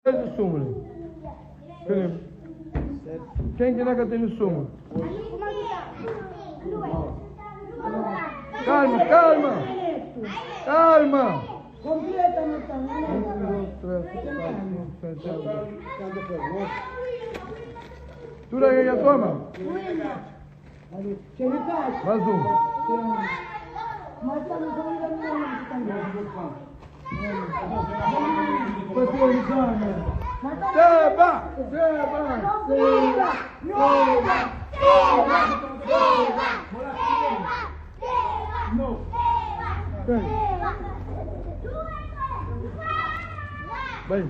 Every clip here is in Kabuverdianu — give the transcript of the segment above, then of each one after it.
Tene súmula? Ken ki na ka tene súmula? Kalma, kalma! Kalma! 1, 2, 3, 4, 5, 6, 7, 8. Tudo alguém quer toma? Mais um. Seba! Seba! Bem.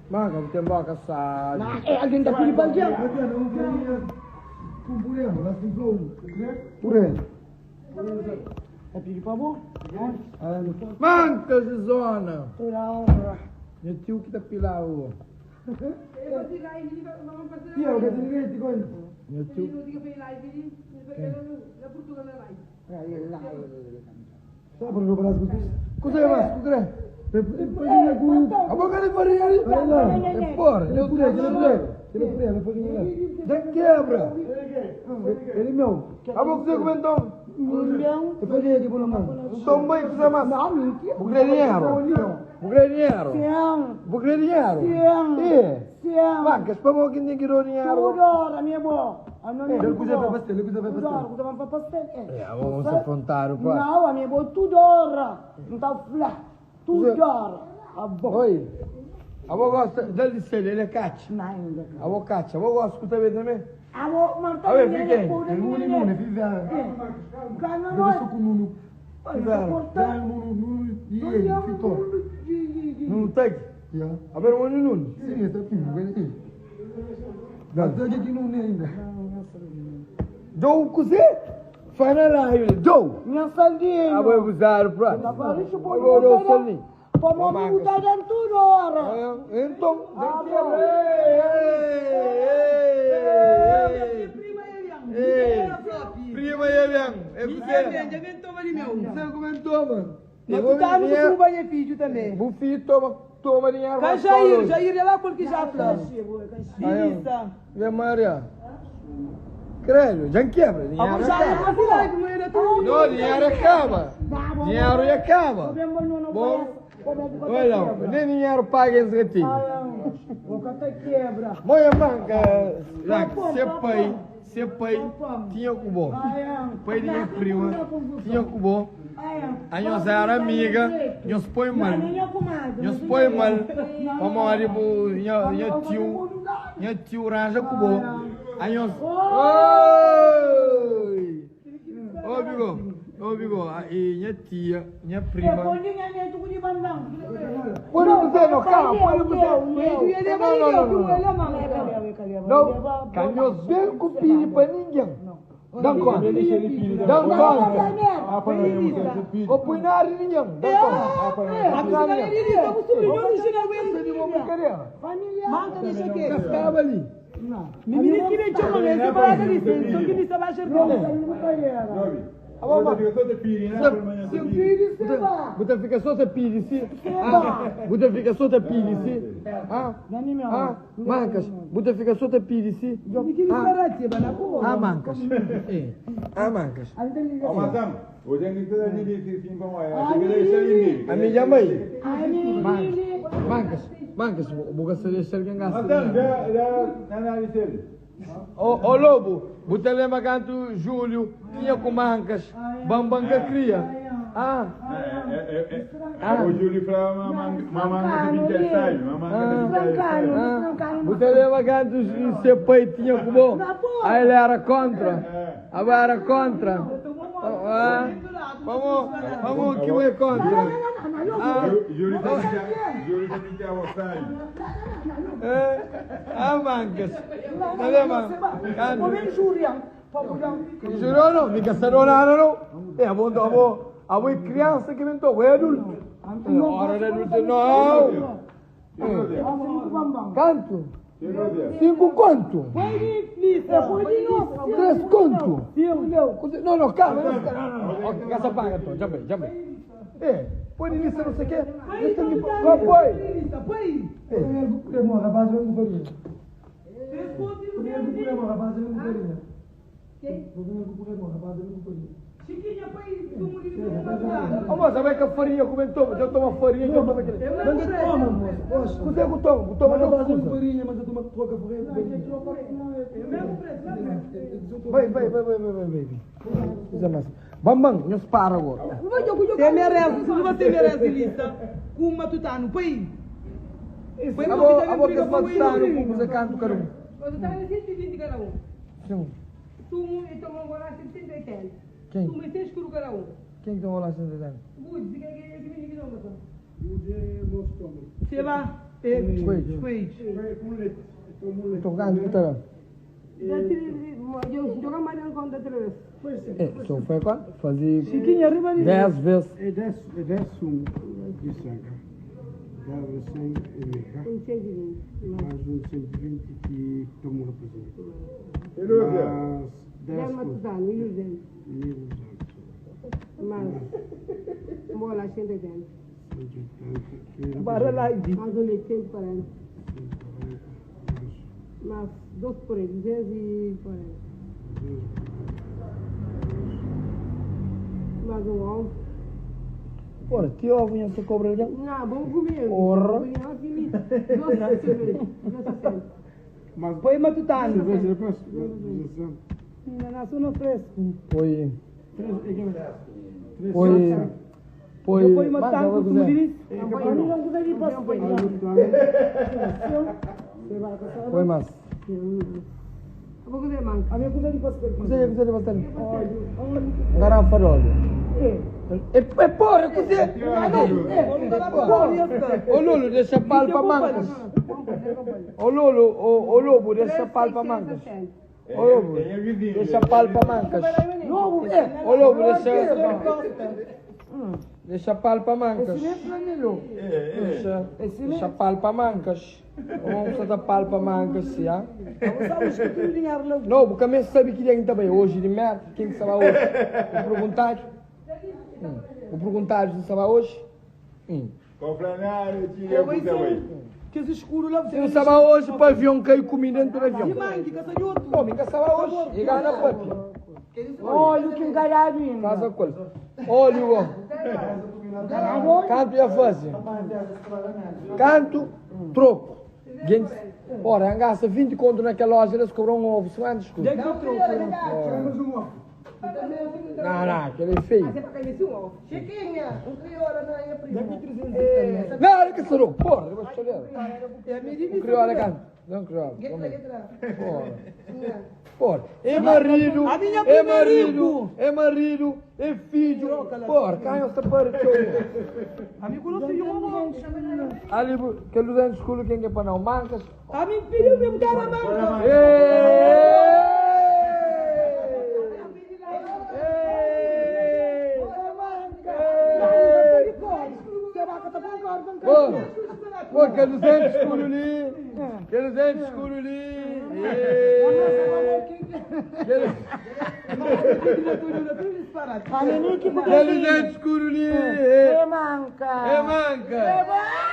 Manga, bu ten boka sabi. É, alguém tá pedindo para alguém. Purê. Tá pedindo para bom? Mancas de zona. Nha tio ki ta pila o. Nha tio. Kusa é mas, ku kre? A boca de farinha ali. É porra, eu Já quebra. Ele meu. A boca você comentou. Milhão. Eu falei aqui pelo mano. Então bem, kusa mas. Não, mentira. Bu kre dinheiro? Bu kre dinheiro? Sim. Bu kre dinheiro? Sim. É. Sim. Mancas, pa mo que ninguém quer dinheiro. Tudo hora, minha boa. Ele cusa para pastel, ele cusa para pastel. Tudo hora, para pastel. É, vamos afrontar o pá. Não, a minha boa, tudo hora. Não tá flá. Tudo hora. A boa. Oi. A avó gosta dele ser, ele é cate. Não, ainda. A avó cate. A avó gosta, escuta bem também. A avó, mas A ver, fica aí. Ele não limão, ele vive a. Calma, Eu não. sou com o Nuno. Cortar. Nuno, Nuno e ele, Vitor. Não tem? Yeah. A ver, o Nuno. Sim, esse aqui, não vem aqui. Até aqui não é ainda. Joe, cozê? Fala lá, ele. Joe. Minha saldinha. A vou usar pra. Tá falando isso, pô. Vou usar o salinho. Pô, mamãe, tá dando tudo hora. Então, Ah, vem bom. Ei, ei, ei. Prima Elian, é você. Você comentou, mano. Mas tu tá no costume banho filho também. O filho toma, toma dinheiro. Cá Jair, Jair é lá porque já falou. Isso. Minha Maria. Credo, já quebra. Dinheiro Vamos Jair, acaba. mas lá, como era tu. Não, dinheiro acaba. Dinheiro acaba. Bom, olha, nem dinheiro paga esse ratinho. quebra. Moia manca, já que ser pai, ser pai, tinha que bom. Pai de minha prima, tinha que bom. A nós era amiga, nós põe mal. Nós põe mal. Vamos ali, minha tio, minha tio ranja com bom. A nós. Oi! Ô, Bigo, ô, Bigo, e minha tia, minha prima. Pode você, não, calma, pode você. Não, não, não, não. Não, canhos bem com piri para ninguém. Dá conta. Dá conta. Vou pôr na área ninguém. Dá conta. Dá conta. Você de uma brincadeira. Manca deixa que. Cascava ali. Menino que nem chama, né? Você fala que só que disse abaixo Você fica só te piri, sim. Você fica só te piri, sim. Ah, ah, mancas. Você fica só te piri, sim. Ah, mancas. Ah, mancas. A minha mãe. Mancas, mancas, vou deixar alguém gastar. Ô, ô Lobo, você lembra quando Júlio tinha com mancas, bambanca cria? Ah, O Júlio falava mamãe de 27, mamãe de 27. ah. Você lembra quando seu pai tinha com bom? Aí ele era contra. Agora era contra. Ah, vamos, vamos que é contra. Ah, Júlio também tinha você. é, ah, mancas. Tá lembra? Jurou não? Me caçaram nada não? É, bom, tá bom. A mãe criança que mentou, é adulto. Hora de adulto, não. Canto. 5 kontu. 3 kontu. Não, não, calma. Não, não, não. Ok, essa paga então. Já bem, já bem. É, põe lista, não sei o quê. Qual foi? Põe. Rapaz, vem com farinha. Rapaz, vem com farinha. Ô moça, vai com a farinha, comentou, já toma farinha, já toma aquele. Mas eu tomo, moça, poxa. Você que toma, toma Mas eu não faço custa. farinha, mas eu tomo troca farinha com farinha. Vai, vai, vai, vai, vai, vai, vai. Isso é massa. Bambam, nós para agora. Você merece, se você merece, lista. Com matutano, põe. Põe A boca, a boca é matutano, com você canto, caramba. Matutano é 120 cada um. Sim. Sumo, então vamos agora 180. Quem? Sumo é 6 escuro cada um. Quem que tomou lá 180? Budi, se quer que que não mas. Você vai. Coelho. Coelho. Então, ganho, puta. Joga mais na conta três. É, então foi quanto? Fazia Chiquinho, arriba de 10 vezes. É 10, é 10 um de sangue. Dava 100 e meia. 120. Mais um 120 que tomo rapazinho. Elúzia. Mais 10 10 com matutano, 1200. 1200. Mais. Bola 180. 180. Barra lá Mais um leite 140. 140. Mais 12 por aí, 240. Mais um ovo. Porra, tio ovo você cobra já? Não, vamos comer. Porra. Mas Põe matutano. cerveja depois? 200. Não, sono fresco. Põe. Três, é que três. Põe. Põe. Eu ponho Mas, matutano vai com cozer. sumo Põe mais. Vou cozer manca. Cozinha, cozinha bastante. Garrafa de óleo. É, é porra, cozinha. Ô Lulu, deixa palpa mancas. Ô Lulu, ô Lobo, deixa palpa mancas. Ô Lobo, deixa palpa mancas. Lobo, é. Ô Lobo, deixa. Deixa palpa mancas. Deixa, deixa palpa mancas. Vamos fazer palpa mancas, sim, ah? Não, porque também sabe que dia também hoje de merda, quem que sabe hoje? Vou perguntar. Vou perguntar se sabe hoje. Com plenário, tinha que também. Que esse escuro lá Se não sabe hoje, para avião caiu comida dentro do avião. De mangue, caçanhoto. Pô, me sabe hoje. E ganha papi. Olha o que engalhado ainda. Casa qual? Olha, ó. Canto ia fazer. Canto, troco. Gente, ora, gasta 20 conto naquela loja, eles cobram um ovo, 50 escudos. Não, não, aquele é feio. Chiquinha, um crioula na minha prima. Não, olha que serou, porra, eu vou chorar. Um crioula canto. Não, crioula. Porra. Porra. É marido, A minha é prima é marido, rico. é marido, é filho. Porra, quem é para Amigo, não sei uma Ali, que 200 escudos, quem quer para não? Mancas. A minha filha mesmo tá na manca. Ei! Ei! Pô, pô, que 200 escuros ali. Que 200 escuros ali. Ei! Que 200 escuros ali. É manca. É manca!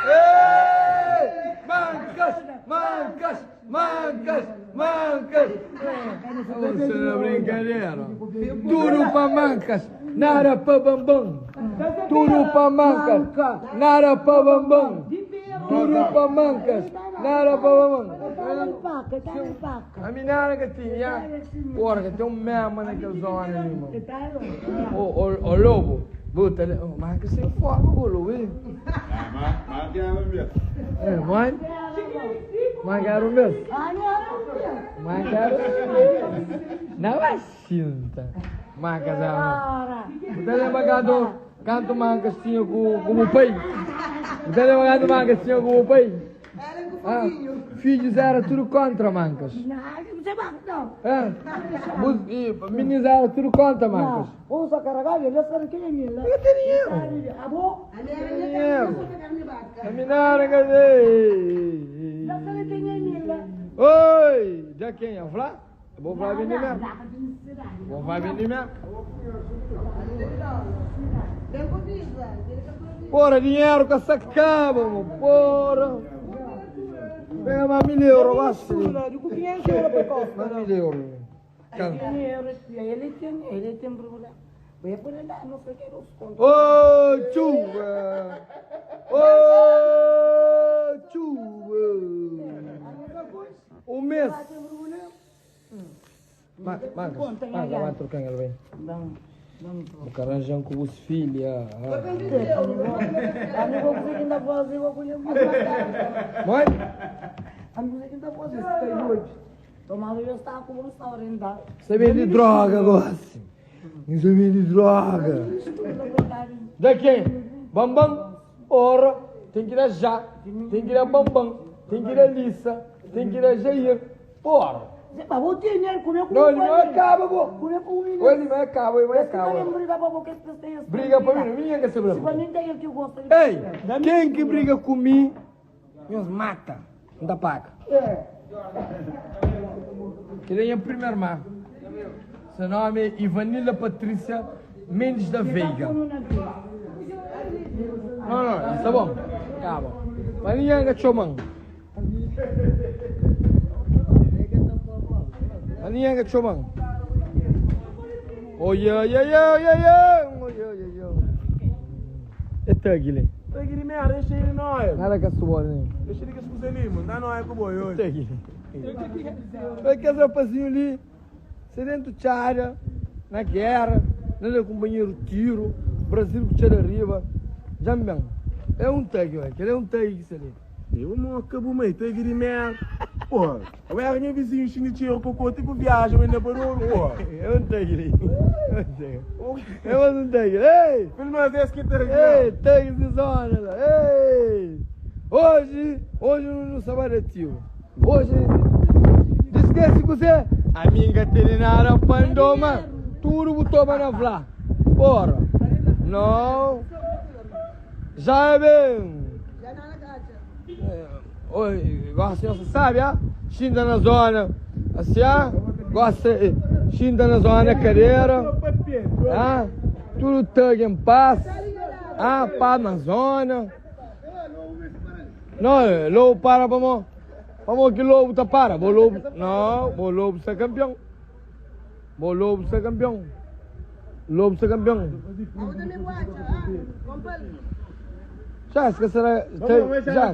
Ei! Mancas! Mancas! Mancas! Mancas! Você não é brincadeira. Tudo pra mancas, nada pra bambam. Tudo pra mancas, nada pra bambam. Tudo pra mancas, nada pra bambam. Tá na paca, tá na paca. A minha que tinha, porra, que tem um mema naquela zona ali, irmão. Ô, ô, ô, lobo, puta, mas que sem forma, ô, lobo, hein? Ah, mas que era mesmo. É, mãe? Mãe, quero mesmo. Mãe, quero. Não é cinta. Mãe, casal. Você lembra quando canto mancas tinha com o pai? Você lembra quando mancas tinha com o pai? Ah, filhos era tudo contra mancas. Não, você vai, não. É? Meninos era tudo contra mancas. Usa carregado, ele sabe quem é minha. Eu tenho dinheiro. Abo? Dinheiro. A minha cadê? Sabe quem é minha? Oi, da kenha fla? Bo fla bindi mesmo. Bo fla bindi mesmo. Porra, dinheiro que se acaba, mo. Porra. Pega mais 1000 euros, basta. Mais 1000 euros. Ele tem, ele tem problema. Oh, chuva! Oh, chuva! Um mês. Manga, manga, manga, vai trocando ele bem. O caranjão com os filhos. Mãe? Você vende droga, gosto. Você vende droga. Da quem? Bambam, ora, tem que ir a já, tem que ir a Bambam, tem que ir a Lissa, tem que ir a Jair. Porra. Não, ele não acaba, pô. Ele não acaba, ele não acaba. Briga pra mim, ninguém quer saber. Ei, quem que briga comigo, nos mata, não dá paga. Que nem a primeira irmã. Seu nome é Ivanila Patrícia Mendes da Veiga. Não, não, tá bom. Tá bom. Mas ninguém quer chamar. Mas ninguém quer chamar. Oh, yeah, yeah, yeah, yeah, yeah. Oh, yeah, yeah, yeah. É Tugly. Tugly merda, deixa ele nóia. Nada que a sua, né? Deixa ele que se ali, mano. Dá nóia com o boi hoje. Tugly. Vai que esse rapazinho ali, se dentro de área, na guerra, não é companheiro tiro, Brasil com tira riba. Já bem. É um tag, velho. Ele é um tag isso ali. Eu não acabo meio, tag de merda. Porra, eu era meu vizinho, xingue tiro, cocô, tipo viagem, ainda parou, porra. É um tag ali. É um tag. É mais um tag. Ei! Pelo menos esse que tá aqui. Ei, tag de zona lá. Ei! Hoje, hoje não sabe tio. Hoje, esquece que você. Amiga terinara pandoma, tudo botou na flá. Porra. Não. Já é bem. Oi, gosta, você sabe, ah? Xinda na zona. Assim, ah? Gosta, xinda na zona, cadeira. Ah? Tudo tag em paz. Ah, paz na zona. Não, lobo para, vamos. Vamos que lobo tá para. Vou lobo. Não, vou lobo ser campeão. Vou lobo ser campeão. Lobo ser campeão. Já, se será. Já.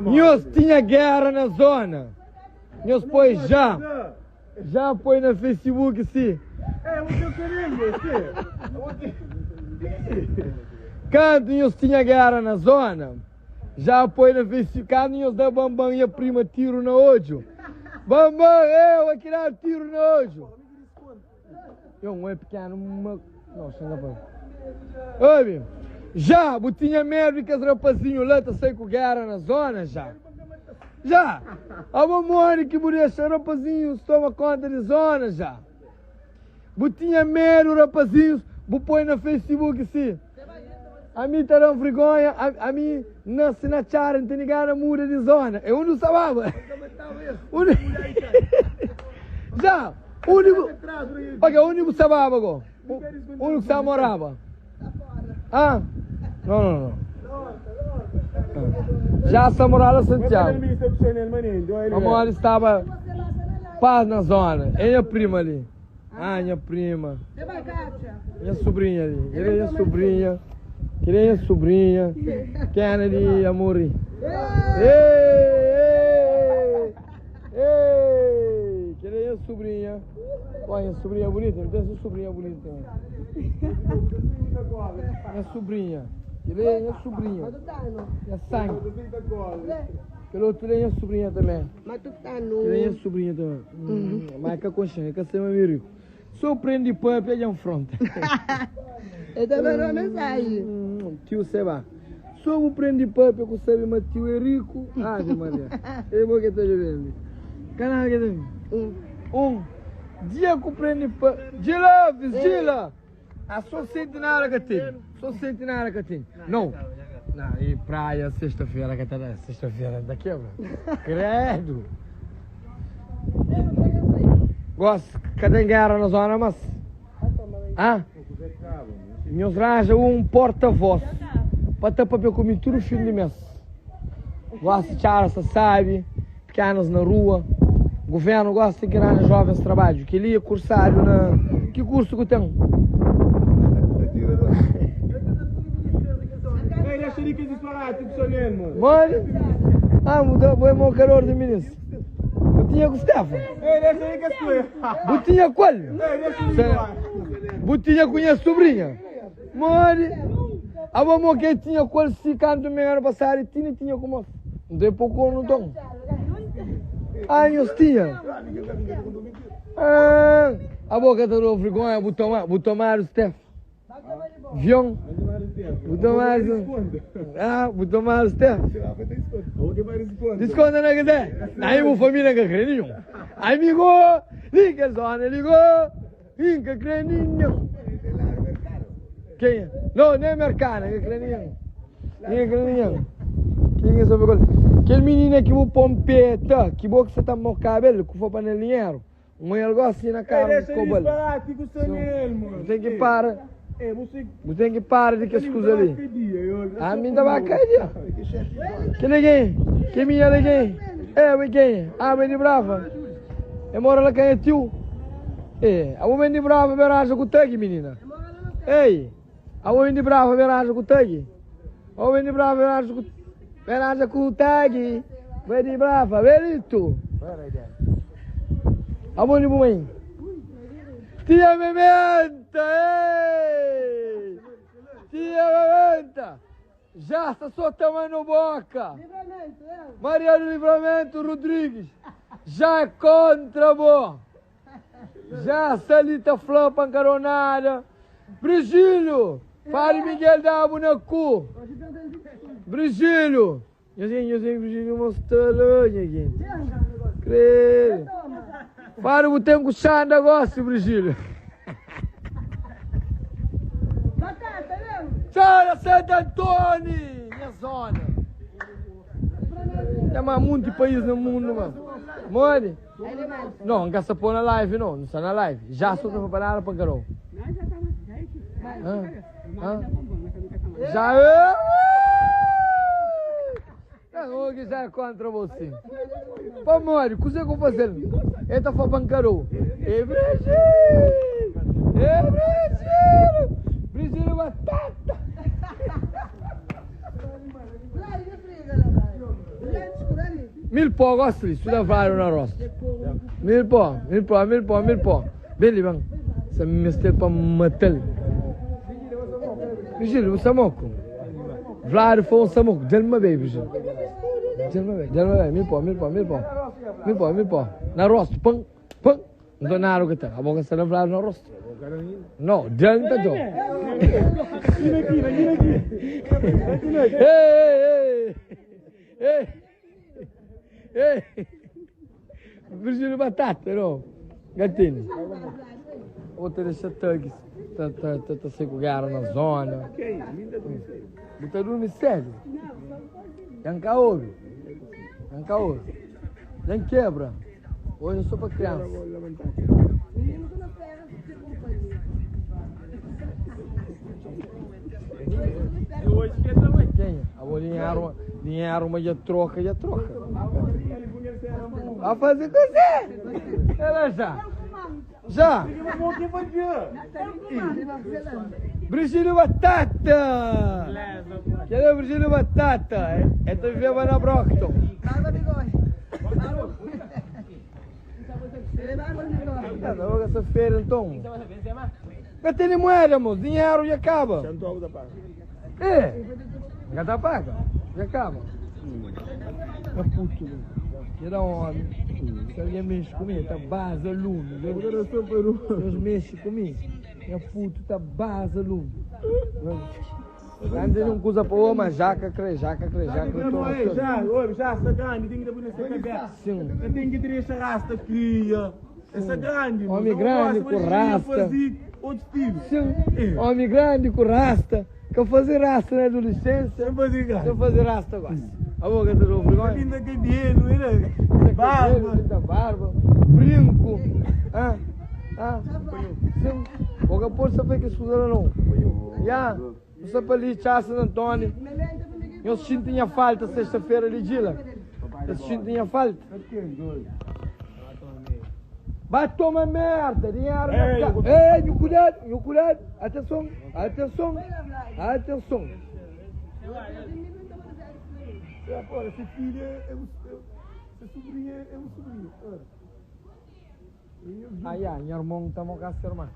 Nós tinha guerra na zona. Nós pois já. Já põe na Facebook, sim. É, o que eu queria, você. Quando nós tinha guerra na zona, já põe na Facebook, quando nós dá bambam e a prima tiro no olho. Bambam, eu aqui dá tiro no olho. Eu não é pequeno, uma... Não, chega pra... Oi, já, botinha medo que os rapazinhos lá tá saindo com guerra na zona, já. Já. A mamãe que deixa rapazinhos toma conta de zona, já. Botinha medo, rapazinhos, vou pôr na Facebook, sim. A mim tá dando vergonha, a mim nasce na chara, não tem ninguém na muda de zona. Eu não sabia. Já, único. Olha, o único sabava agora. O único que morava. Ah? Não, não, não. Já se morava em Santiago. A mãe estava paz na zona. É minha prima ali. Ah, minha prima. Minha sobrinha ali. Ele é minha sobrinha. Queria minha sobrinha. Kennedy, amor. Ei, ei, ei. Queria minha sobrinha. Olha, minha sobrinha bonita. Não tem sua sobrinha bonita também. Minha sobrinha. Ele é minha sobrinha. Minha sangue. Pelo outro é minha sobrinha também. Ele é minha sobrinha também. Mas que a consciência, que é meu rico. Só prende pão e pede um fronte. Eu também não mensagem. Tio Seba. Só o prende pão porque sabe, mas tio é rico. Ah, Maria. Eu vou que estou vendo. Canal que tem? Um. Dia que o prende pão. Gila, Gila. A só centenária que tem. Só centenária que tem. Não. Não, e praia, sexta-feira, que tá sexta-feira da quebra. Credo. Gosi ka ten gera na zona mas. Ah? Nhos ranja un porta voz pa ta papia ku mi tudu fin di mes. Gosi txada sta sabi, pikenas na rua. Guvernu gosi ten ki ranja jovens trabadju. Keli é kursadu na ki kursu ku ten? Modi? Ah, muda, bo é mocador di minis. Bu tinha ku Stefan? Bu tinha kual? Bu tinha ku nha sobrinha? Modi? Abo mo ke tinha kual si kantu mi era pasadu tini tinha ku mos. Nton é pou kornu nton. Ah, nhos tinha? Ah, abo ka ta dau vergonha bu toma, bu tomadu Stef. Vion. Bu tomadu. Ah, bu tomadu Stef. Desconta na que Aí bu família ka kre ninhun. Amigo, li kel zona ligou. Ih, ka kre ninhun. Quem? Não, nem mercana, ka kre ninhun. Nem kre ninhun. Quem é sabe qual? Kel menina ki bu pompeta, ki bo ki sa ta mocaba el, ku foi pa na linheiro. Um el gosta assim na cara, um cobal. Bu tem que para. Bu tem que para de kes kuza li. A mim ta ba cadia. Kel é quem? Kel menina é quem? É, é quem? Ah, vem de brava. É mora lá quem é tio. É, a vem de brava, beraja com tag, menina. Ei, a vem de brava, beraja com tag. A vem de brava, beraja com beraja com tag. Vem de brava, belito. A bom de mãe. Tia Mementa, ei! Tia Mementa! Já está só tamanho boca. Maria do Livramento Rodrigues. Já é contra, bo. Já Salita Flã pancaronada. Brigílio. Fale Miguel da Abunacu. Brigílio. Nhozinho, nhozinho, Brigílio mostrou, nhozinho. Credo. Fale, o tempo chanda gosto, Brigílio. Tchau, Santo Antônio, minha zona. Tem mais muito país no mundo, mano. Mole? Não, não gasta pôr na live, não. Não está na live. Já sou preparado para Carol. Hã? Já é. Não, que já é contra você. Pô, mano, o que eu vou fazer? Ele tá falando Carol. Ei, Brasil! Ei, Brasil! Brasil batata! Mil pó, gosto disso, da vário na roça. Mil pó, mil pó, mil pó, mil pó. Bem, bem. Se me este para matar. Vigílio, o samoco. Vlado foi um samoco. Delma bem, Vigílio. Delma bem, delma bem. Mil pó, mil pó, mil pó. Mil pó, mil pó. Na roça, pão, pão. Não tô nada que tá. A boca está na Vlado na roça. Não, delma tá Ei, ei, ei. Ei, ei. Virgílio Batata, não. Gatinho. Outra deixa thugs. Tá, tá, tá, tá se guerra na zona. Botar dorme sério. Yanka ouve. Yanka ouve. Nem quebra. Hoje eu sou pra criança. Quem? A bolinha era uma, já troca, já troca. Vai fazer com você! Ela já! Já! Brigílio Batata! Quem é o Brigílio Batata? É tu vivendo na Brockton. Tá, essa feira então. Não tem moeda, moço. Dinheiro já acaba. É. Já tá paga. Já acaba. É puto, que da homem. Se alguém mexe comigo, tá base aluno. Deus mexe comigo. É puto, tá base aluno. Antes não usa para mas jaca, cre, jaca, cre, jaca. Já, já, essa grande, tem que dar nessa cabeça. Sim. Tem que ter essa rasta cria. Essa grande. Homem grande com rasta. Outro estilo. Sim. Homem grande com rasta. Que eu fazer rasta na adolescência. Eu fazer grande. Eu fazer rasta agora. A boca do vergonha. Linda cabelo, né? Barba. Linda barba. Brinco. Ah, ah, sim. Bo ka pode sa fai kes kuza la não. Ya, nu sta pa li, txá San Antônio. Nhos xinti nha falta sexta-feira li, Djila. Nhos xinti nha falta. Ba toma merda, dinheiro na ca... Ei, nhu cuidado, nhu cuidado. Atenção, atenção, atenção. Agora, se filha é um, se sobrinha é um sobrinho. Ah, ya, nha irmão tá mo casa irmã.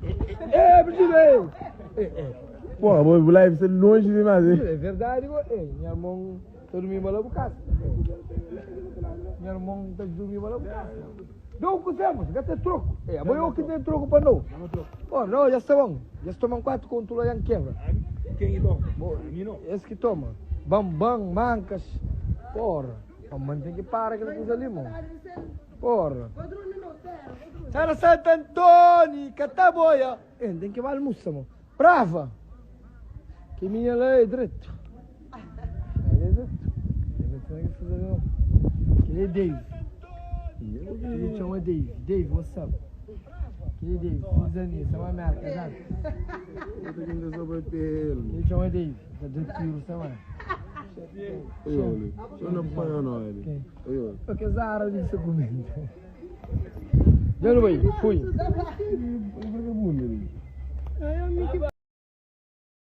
Ei, Brigida, ei. Ei, ei. Pô, o live está longe demais, hein? É verdade, ei, nha irmão tá dormindo lá no casa. Nha irmão tá dormindo lá no casa. Não, cozemos, já tem troco. É, amanhã eu que tem troco para não. Pô, não, já está bom. Já se tomam quatro conto lá em quebra. Quem que toma? Esse que toma. Bambam, mancas. Porra. Bambam tem que parar aquela coisa ali, mano. Porra. Era Santo Antônio, Cataboia. Eh, tem que almoçar, mano. Brava. Que minha lei é direito. É direito. Tem que fazer não. Que é Dave. Ele chama Dave. Dave, what's up? Que é Dave. Fiz isso, é uma merda, sabe? Eu tô aqui sobre pelo. Ele chama Dave. Tá de tiro, sabe? Oi, olha. Eu não ponho não, ele. Quem? Oi, olha. Porque Zara disse comendo. Já não vai, fui. Vagabundo ali. Ai, amigo.